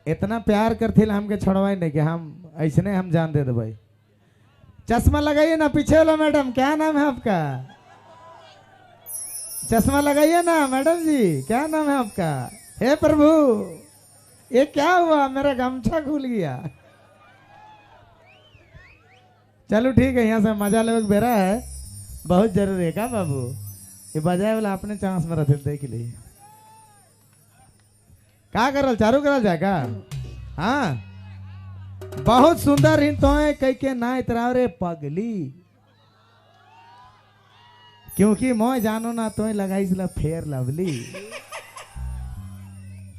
इतना प्यार करथिल हमके छोड़वाई नहीं कि हम ऐसने हम जान दे दे। चश्मा लगाइए ना पीछे वाला मैडम, क्या नाम है आपका? चश्मा लगाइए ना मैडम जी, क्या नाम है आपका? हे प्रभु ये क्या हुआ, मेरा गमछा खुल गया। चलो ठीक है, यहाँ से मजा लेवे के बेरा है, बहुत जरूरी है का बाबू। ये बजाए वाला अपने चांस में रखे देख ली। का करल चारू करल जाएगा। हाँ बहुत सुंदर हिन तो है कह के ना इतराव रे पगली, क्योंकि मोय जानो ना तो लगाई इसला फेयर लवली।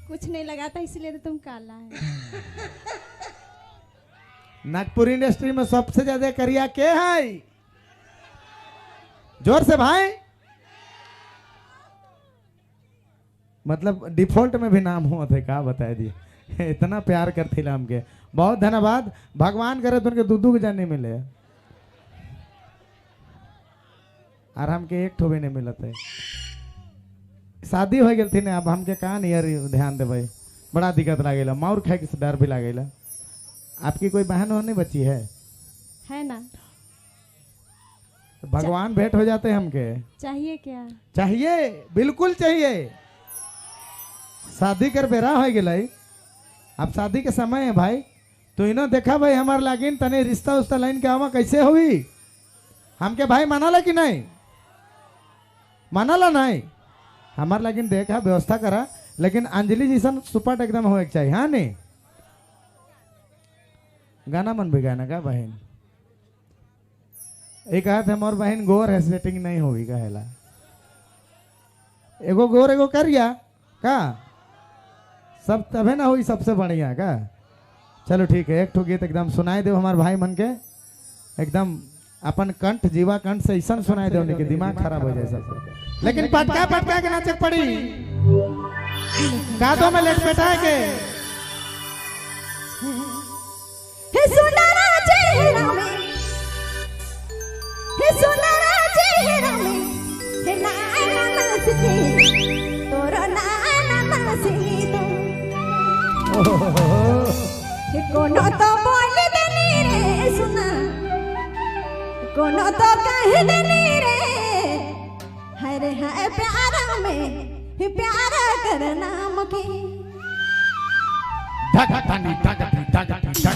कुछ नहीं लगाता इसलिए तो तुम काला है। नागपुर इंडस्ट्री में सबसे ज्यादा करिया के है? जोर से भाई, मतलब डिफॉल्ट में भी नाम हुआ थे का बताए दी। इतना प्यार करती हमके, बहुत धन्यवाद। भगवान करे तो उनके दूध के जान नहीं मिले और हमके एक ठो भी नहीं मिलते है। शादी हो गई थी ना, अब हमके कहाँ नहीं ध्यान दे, बड़ा दिक्कत लागेला, मार खाए के डर भी लागेला। आपकी कोई बहन होने बची है? है ना। तो भगवान भेंट हो जाते हमके। चाहिए क्या? चाहिए, बिल्कुल चाहिए। शादी कर बेरा हो गई, अब शादी के समय है भाई। तो इनो देखा भाई हमार लागिन तने रिश्ता उस्ता लाइन के आवा कैसे हुई हमके भाई मानाला कि नहीं? मानाला नहीं हमार लागिन देखा व्यवस्था करा, लेकिन अंजलि जैसन सुपट एकदम हो चाहिए। हाँ नहीं गाना मन भी गाना का बहन एक हाथ हमार बहन गोर है, सेटिंग नहीं होगी कहेला। एगो गोर एगो करिया का सब तबे ना हुई सबसे बढ़िया का। चलो ठीक है, एक ठो गीत एकदम सुनाई दे हमारे भाई मन के, एकदम अपन कंठ जीवा कंठ से ऐसा सुनाई दे कि दिमाग खराब हो जाए सब। लेकिन पटका पटका के नाचक पड़ी का तो मैं लेट बैठा के। हे सुंदरा चेहरा में, हे सुंदरा चेहरा में, हे नाना नाचते तोरा नाना नाचते तो हे कोनो तो बोल देनी रे सुना, कोनो तो कह देनी रे, हरे हाय प्यारा में प्यारा करना मुके। धक धनी धक धक धक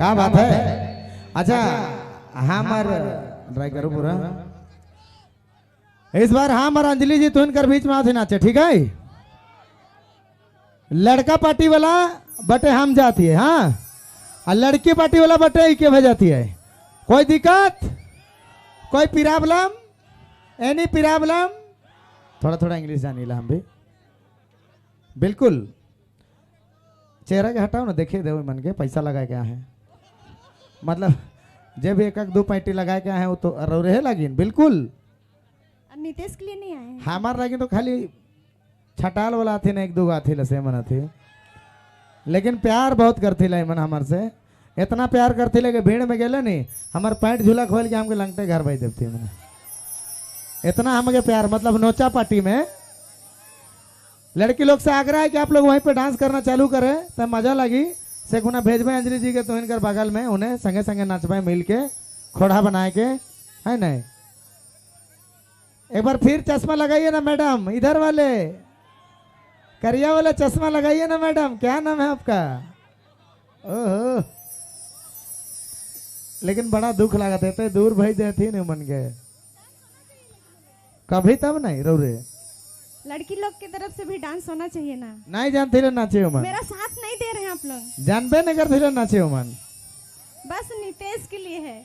क्या बात है। अच्छा हमार ट्राई करो पूरा इस बार। हमार अंजलि जी तो इनकर बीच में आते नाचे, ठीक है। लड़का पार्टी वाला बटे हम जाती है, हाँ, और लड़की पार्टी वाला बटे इके भेजाती है। कोई दिक्कत, कोई प्रॉब्लम, एनी प्रॉब्लम? थोड़ा थोड़ा इंग्लिश जानी ला हम भी। बिल्कुल चेहरा के हटाओ ना, देखे दे मन के पैसा लगाए क्या है, मतलब जब एक एक दो पैंटी लगाए क्या है वो तो रहे लगिन। बिल्कुल नितेश के लिए नहीं आए हमार लगिन तो खाली छटाल वाला थी ना, एक दो आथी लसे मन थी, लेकिन प्यार बहुत करती ला मन हमार से। इतना प्यार करती ले कि भीड़ में गेले नहीं हमार पैंट झूला खोल के हमके लंगटे घर भाई देती मन, इतना हमके प्यार। मतलब नोचा पार्टी में लड़की लोग से आग्रह है कि आप लोग वहीं पे डांस करना चालू करें तब मजा लगी। से गुना भेजबे अंजलि जी के तो इनकर बगल में उन्हें संगे संगे नाचबे मिल के खोड़ा बनाए के, है नहीं। एक बार फिर चश्मा लगाइए ना मैडम, इधर वाले करिया वाला चश्मा लगाइए ना मैडम, क्या नाम है आपका? ओहो, लेकिन बड़ा दुख लगा देते दूर भेज देती नहीं मन के कभी तब नहीं रो रे। लड़की लोग की तरफ से भी डांस होना चाहिए ना। नहीं जानती रे नाचे मन, मेरा साथ नहीं दे रहे हैं आप लोग, जानबे नहीं करते रे नाचे मन, बस नितेश के लिए है।